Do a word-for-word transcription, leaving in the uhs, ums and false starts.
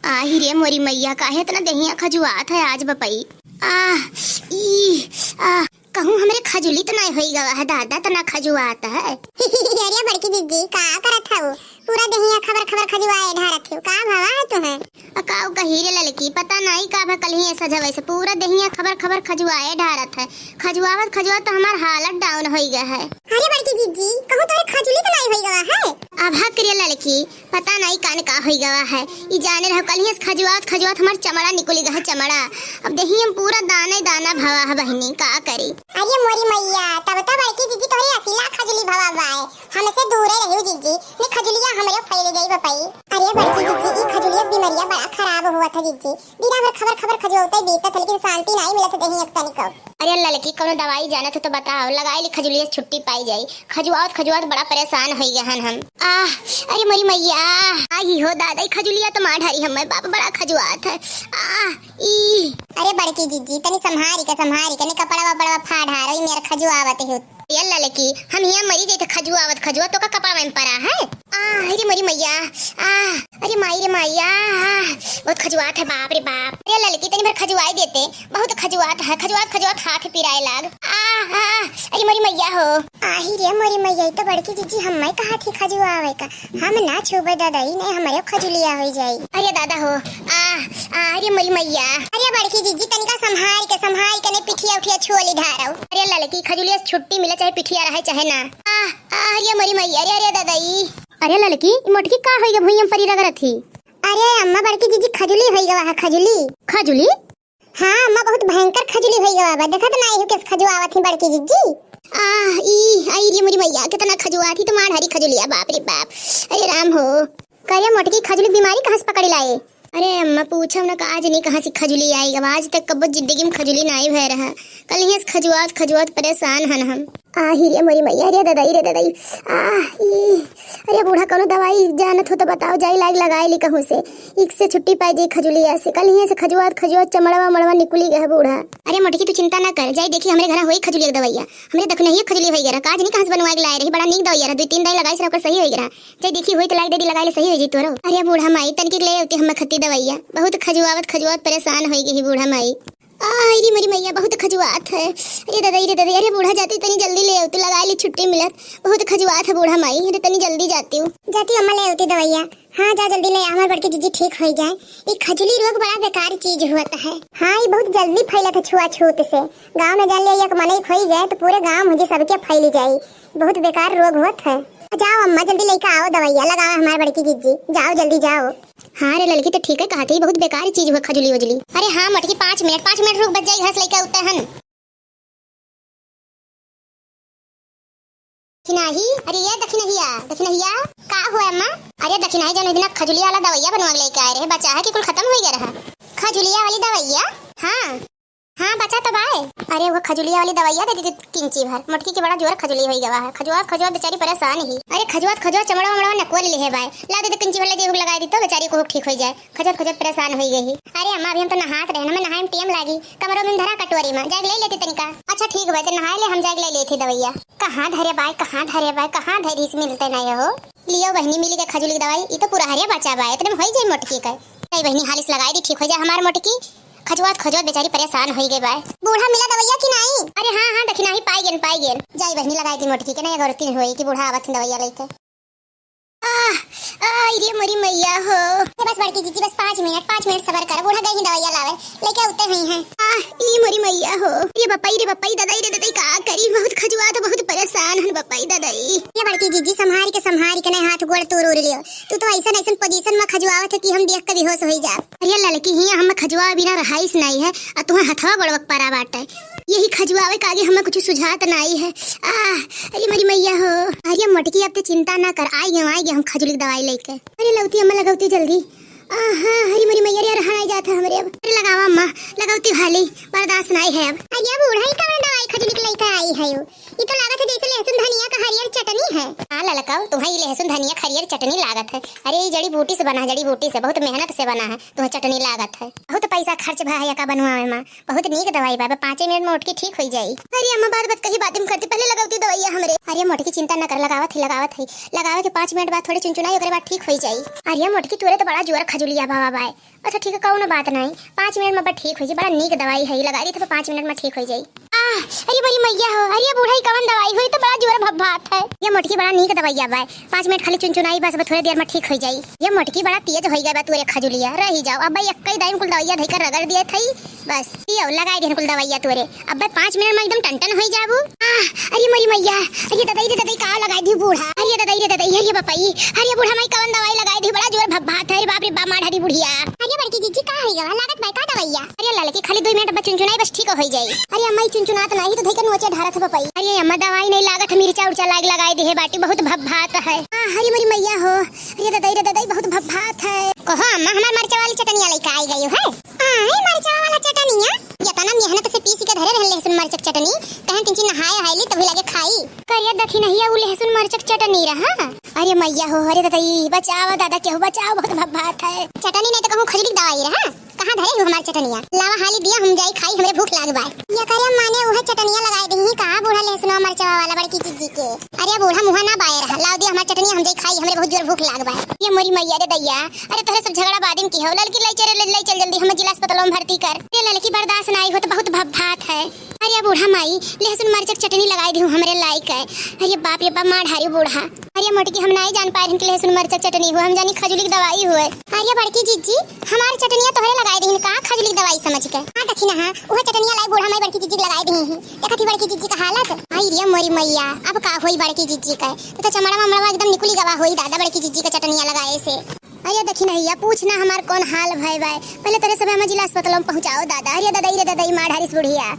आही रे मोरी मैया, काहे इतना देहिया खजुआत है आज बपई। आह, ई, आह, कहूँ हमरे खजुली त नाई होई गवा है दादा, तना खजुआत है। अरे बड़की जिज्जी, का करत हऊ? पूरा देहिया खबर खबर खजुआए ढारत हऊ, का भवा है तुम्हें? अ, काऊ कही रे ललकी, पता नाई का भा कलही ऐसा जब ऐसे पूरा देहिया खबर खबर खजुआए ढारत है। खजुआवत खजुआवत तो हमार हालत down होई गया है। अरे बड़की जिज्जी, कहूँ तोरे खजुली त नाई होई गवा है? अब हक रे ललकी, पता नाई कान का होई गवा है। ई जाने रहो, कलही से खजुआत खजुआत हमार चमड़ा निकली गवा है, चमड़ा। अब देहिया में पूरा दाना ही दाना भवा है बहिनी, का करी? अरे मोरी मैया, तब तो बड़की जिज्जी तोहरी असीला खजुली भवा बाए, हमसे दूरे रहियो जिज्जी, ने खजुलिया हमरे फैल जाई बपई। अरे बड़की जिज्जी, ई खजुलिया बीमारिया बड़ा खराब हुआ था जिज्जी, दिना भर खबर खबर खजुआते बीतत है, लेकिन शांति नाई मिलत देही एक तनिको। अरे ललकी, कौनो दवाई जानत हो तो बताओ, लगाई ली खजुलिया से छुट्टी पाई जाई। खजुआवत खजुआवत बड़ा परेशान होई गए हन हम। आह, अरे मोरी मैया, आई हो दादा, ई खजुलिया तो मार ढारी हमें, बाप बड़ा खजुआत है। आह, ई। अरे बड़की जिज्जी, तनी संभारी के, संभारी के, ने कपड़ा वपड़ा फाड़ हारो, ई मेर खजुआवत हो। ये ललकी, हम हियाँ मरी जाई थे खजुआवत खजुआवत, तो का कपड़ा में पड़ा है? आह, अरे मोरी मैया, आह, अरे माई रे माई, आह, आह, बहुत खजुआत है, बाप रे बाप। अरे ललकी, तनी भर खजुआई देते, बहुत खजुआत है, खजुआत खजुआत हाथ पिराए लाग। आह, आह, अरे मोरी मैया हो। आही रे मोरी मैया, ई तो बड़की जिज्जी हम्मे कहा थी खजुआवे का, हम ना छूबे दादा, ई नहीं हमरे खजुलिया होई जाई। अरे दादा हो, आह, आह, अरे मोरी मैया। अरे बड़की जिज्जी, तनिका संभार के, संभार के, नहीं पिठिया उठिया छुअली ढारौ। अरे ललकी, खजुलिया से छुट्टी मिले, चाहे पिठिया रहे चाहे ना। आह, आह, अरे मोरी मैया, अरे, अरे दादा ई। अरे ललकी, ई मोटकी का होई गे भुइयां परी रगड़त ही? अरे अम्मा, बड़की जिज्जी खजुली होई गवा है, खजुली। खजुली? हाँ अम्मा, बहुत भयंकर खजुली होई गवा बा, देखत ना आई हो कैसे खजुआवत ही बड़की जिज्जी। आह, ई, आई रे मोरी मैया, कितना खजुआत ही तुम्हार हरी खजुलिया, बाप रे बाप। अरे राम हो। करे मोटकी, खजुली बीमारी कहाँ से पकड़ लाए? अरे अम्मा, पूछो ना, का आज नहीं कहाँ से खजुली आई गवा, आज तक कबो जिंदगी में खजुली नाई भय रहा। कलही से खजुआत खजुआत परेशान हन हम। आही रे मोरी मैया, रे ददई, रे ददई। आह, ई। अरे बूढ़ा, कौनो दवाई जानत हो तो बताओ, जाई लाग लगाए ली कहूँ से। इक से छुट्टी पाई जाई खजुलिया से। कलही से खजुआत खजुआत चमड़वा मड़वा निकुली गए बूढ़ा। अरे मोटकी, तू चिंता ना कर, जाई देखी हमरे घर होई खजुलिया के दवाइया। हमरे दखनहिया खजुली होई गए रहा, का आज नहीं कहाँ से बनवा के लाए रही, बड़ा नीक दवाइया रहा, दुई तीन दाई लगाई से ओकर सही होई गए रहा। जाई देखी होई तो लाग दे दी, लगाए ले सही होई जी तोरो। अरे बूढ़ा माई, तनकी ले अउती हम खत्ती दवाइया, बहुत खजुआवत खजुआवत परेशान होई गई बूढ़ा माई। आह, रे मोरी मैया, बहुत खजुआत है। अरे दादा, अरे दादा, अरे बूढ़ा जाती तनी जल्दी ले अउती, लगाए ली छुट्टी मिलत। बहुत खजुआत है बूढ़ा माई, अरे तनी जल्दी जाती हूँ। जाती अम्मा ले अउती दवाइया। हाँ, जा जल्दी ले आ, हमार बड़की जिज्जी ठीक होई जाए। ई खजुली रोग बड़ा बेकार चीज हुआ है। हाँ, ई बहुत जल्दी फैलत है छुआछूत से। गाँव में जान ले एक मनई खोई जाए तो पूरे गाँव मुझे सबके फैली जाए। बहुत बेकार रोग होत है। जाओ अम्मा, जल्दी लेके आओ दवाइया, लगाओ हमार बड़की जिज्जी, जाओ जल्दी जाओ। हाँ रे ललकी, तो ठीक है कहत ही, बहुत बेकार चीज हुआ खजुली उजुली। अरे हाँ मोटकी, पाँच मिनट, पाँच मिनट रुक, बच जाई, घास लेके आते हन। दखिनाही, अरे ये दखिनहिया, दखिनहिया, का हुआ अम्मा? अरे दखिनाही, जौन दिन खजुलिया वाला दवाइया बनवा के लेके आए रहे, बचा है कि कुल खत्म हो गया रहा? खजुलिया वाली दवाइया? हाँ। हाँ, बचा तो बाय। अरे, वो खजुलिया वाली दवाइया दे दीदी किंची भर। मोटकी के बड़ा जोर खजुली होई गवा है। खजुआत खजुआत बेचारी परेशान ही। अरे, खजुआत खजुआत चमड़वा वमड़वा नकुआ ले लिहे बाय। ला दीदी किंची भर ले जेबुक लगाई दी तो बेचारी को ठीक होई जाए। खजुआत खजुआत परेशान होई गई ही। अरे अम्मा, अभी हम तो नहात रहे ना, मैं नहाए में टेम लागी। कमरो में धरा कटोरी में, जाके ले लेती तनिका। अच्छा ठीक बाय, तो नहाए ले, हम जाके ले लेती दवाइया। कहाँ धरे बाय, कहाँ धरे बाय, कहाँ धरी से मिलते नहीं हो। लियो बहिनी, मिली के खजुली के दवाई, ई तो पूरा हरिया बचा बाय, इतने में होई जाए मोटकी के। नहीं बहिनी, हालिस लगाई दी, ठीक हो जाए हमार मोटकी। खजुआत खजुआत बेचारी परेशान होई गई बाय। बूढ़ा मिला दवाइया कि नाई? अरे हाँ, हाँ, दखिनाही पाई गेन, पाई गेन। जाई बहिनी लगाई दी मोटकी के, नहीं अगर तीन होई कि बूढ़ा आवत हैं दवाइया लेके। आह, आई रे मोरी मैया हो। ए, बस बड़की जिज्जी, बस पाँच मिनट, पाँच मिनट सबर कर, बूढ़ा गई ही दवाइया लावे, लेके आते हुई हैं। आह, ई मोरी मैया हो। रे बपई, रे बपई, ददाई रे ददाई, का करी, बहुत खजुआत, बहुत परेशान हन बपई ददाई। ये बड़की जिज्जी, संभारी के, संभारी के, नहीं हाथ गोड़ तोड़ उड़ लियो। तू तो ऐसन ऐसन position में खजुआवत है कि हम देख के बेहोश होई जाब। अरे ललकी, हियां हम खजुआ बिना रहाइस नहीं है, आ तुहां हथवा गोड़वा के परा बाटे। यही खजुआवे के आगे हमें कुछ सुझात नहीं है। आह, अरे मोरी मैया हो। अरे मोटकी, अब ते चिंता ना कर, आई गए, आई गए हम खजुली के दवाई लेके। अरे लौती अम्मा, लगौती जल्दी। आहा, अरे मोरी मैया, अरे रहा नहीं जाता हमरे अब। अरे लगावा अम्मा, लगौती भाली, बर्दाश्त नहीं है अब। अरे बूढ़ा, ई कवन दवाई खजली के लइका आई है यू। ई तो लागत है जैसे लहसुन धनिया का हरियर चटनी है। हाँ ललका, तुहा ई लहसुन धनिया का हरियर चटनी लागत है। अरे ई जड़ी बूटी से बना है, जड़ी बूटी से, बहुत मेहनत से बना है, तुहा चटनी लागत है। बहुत पैसा खर्च भा है एका बनवावे मा। बहुत नीक दवाई बा, बा पाँचे मिनट में मोटकी ठीक होई जाई। अरे अम्मा, बात बात कही बातें करती, पहले लगावती दवाइया हमरे। अरे मोटकी चिंता न कर, लगावत ही, लगावत ही, लगावे के पाँच मिनट बाद थोड़ी चुनचुनाई, ओकरे बाद ठीक होई जाई। अरे मोटकी, तोरे तो बड़ा जोर खजुलिया बाबा बाय। अच्छा ठीक है, कौनो बात नहीं, पाँच मिनट में बा ठीक होई जाई, बड़ा नीक दवाई है, लगा दी तो पाँच मिनट में ठीक होई जाई। आह, अरे मोरी मैया हो, अरे ये बूढ़ा, ई कवन दवाई होई, तो बड़ा जोर भभभात है। ये मोटकी बड़ा नीक दवाइया बाय, पाँच मिनट खाली चुनचुनाई बस, अब थोड़े देर में ठीक होई जाई। ये मोटकी बड़ा तेज होई गई बा तोरे खजुलिया, रही जाओ, अब भाई एक्कई दाई में कुल दवाइया धइकर रगड़ दिए थई, बस पियो, लगाई देहन कुल दवाइया तोरे, अब भाई पाँच मिनट में एकदम टनटन होई जाबू। आह, अरे मोरी मैया, अरे ददाई रे ददाई, का लगाई दी बूढ़ा, अरे ददाई रे ददाई, अरे बपई, अरे बूढ़ा माई कवन दवाई लगाई दी, बड़ा जोर भभभात है, अरे बाप रे बाप, मार हरी बुढ़िया। अरे बड़की जीजी, का होई गवा, लागत बा का दवाइया? अरे ललकी, खाली दुई मिनट बस चुनचुनाई, बस ठीक होई जाई। अरे अम्मा, ई चुनचुनात नहीं, तो धइकर नोचे ढारत है बपई। अरे अम्मा, दवाई नहीं लागत, मिर्चा उर्चा लाग लगाई देहे बाटी, बहुत भभभात है। हाँ, हरी मोरी मैया हो, अरे ददाई रे ददाई, बहुत भभभात है। कहो अम्मा, हमार मरचा वाली चटनिया लइका आई गई है। आए मरचा वाला चटनिया, इतना मेहनत से पीस के धरे रहन लहसुन मरचक चटनी, कहन तिनची नहाए आइली तभी लागे खाई। करिया दखिनहिया, उ लहसुन मरचक चटनी रहा। अरे मैया हो, अरे ददाई, बचाओ दादा, केहू बचाओ, बहुत भभभात है। चटनी नहीं तो कहूँ खजुली के दवाई रहा। कहाँ धरे हो हमार चटनिया? लावा हाली दिया, हम जाई खाई, हमरे भूख लाग बा। ये करे माने उहे चटनिया लगाई दही का बूढ़ा लहसुनवा मरचवा वाला बड़की जीजी के। अरे बूढ़ा मुँहा ना बाए रहा, लाव दिया हमार चटनिया, हम जाई खाई, हमरे बहुत जोर भूख लाग बा। ये मोरी मैया रे दैया, अरे तोहरे सब झगड़ा बादिम की हो, ललकी लाई चल, लाई चल जल्दी, हम जिला अस्पताल में भर्ती कर। ये ललकी बर्दाश्त ना आई हो तो बहुत भभभात है। अरे बूढ़ा माई, लहसुन मरचक चटनी लगाई दी हमरे लायक है। अरे बाप रे बाप, मार ढारी बूढ़ा। अरे मोटकी, हम नाई जान पाए रहन कि लहसुन मरचक चटनी हुए, हम जानी खजुली की दवाई हुए। अरे बड़की जीजी, हमार चटनिया तोहरे लगाई दीन का खजुली की दवाई समझ के? हाँ दखिनहा, उहे चटनिया लाई बूढ़ा माई बड़की जीजी के लगाई दीन ही। देखत ही बड़की जीजी का हालत। आई रे मोरी मैया, अब का होई बड़की जीजी का? तो, तो चमड़वा ममड़वा एकदम निकुली गवा होई दादा बड़की जीजी का चटनिया लगाए से। अरे दखिनहिया, पूछ ना हमार कौन हाल भय बाय। पहले तोरे सब हमें जिला अस्पताल में पहुँचाओ दादा। अरे ददाई रे ददाई, मार ढारिस बुढ़िया।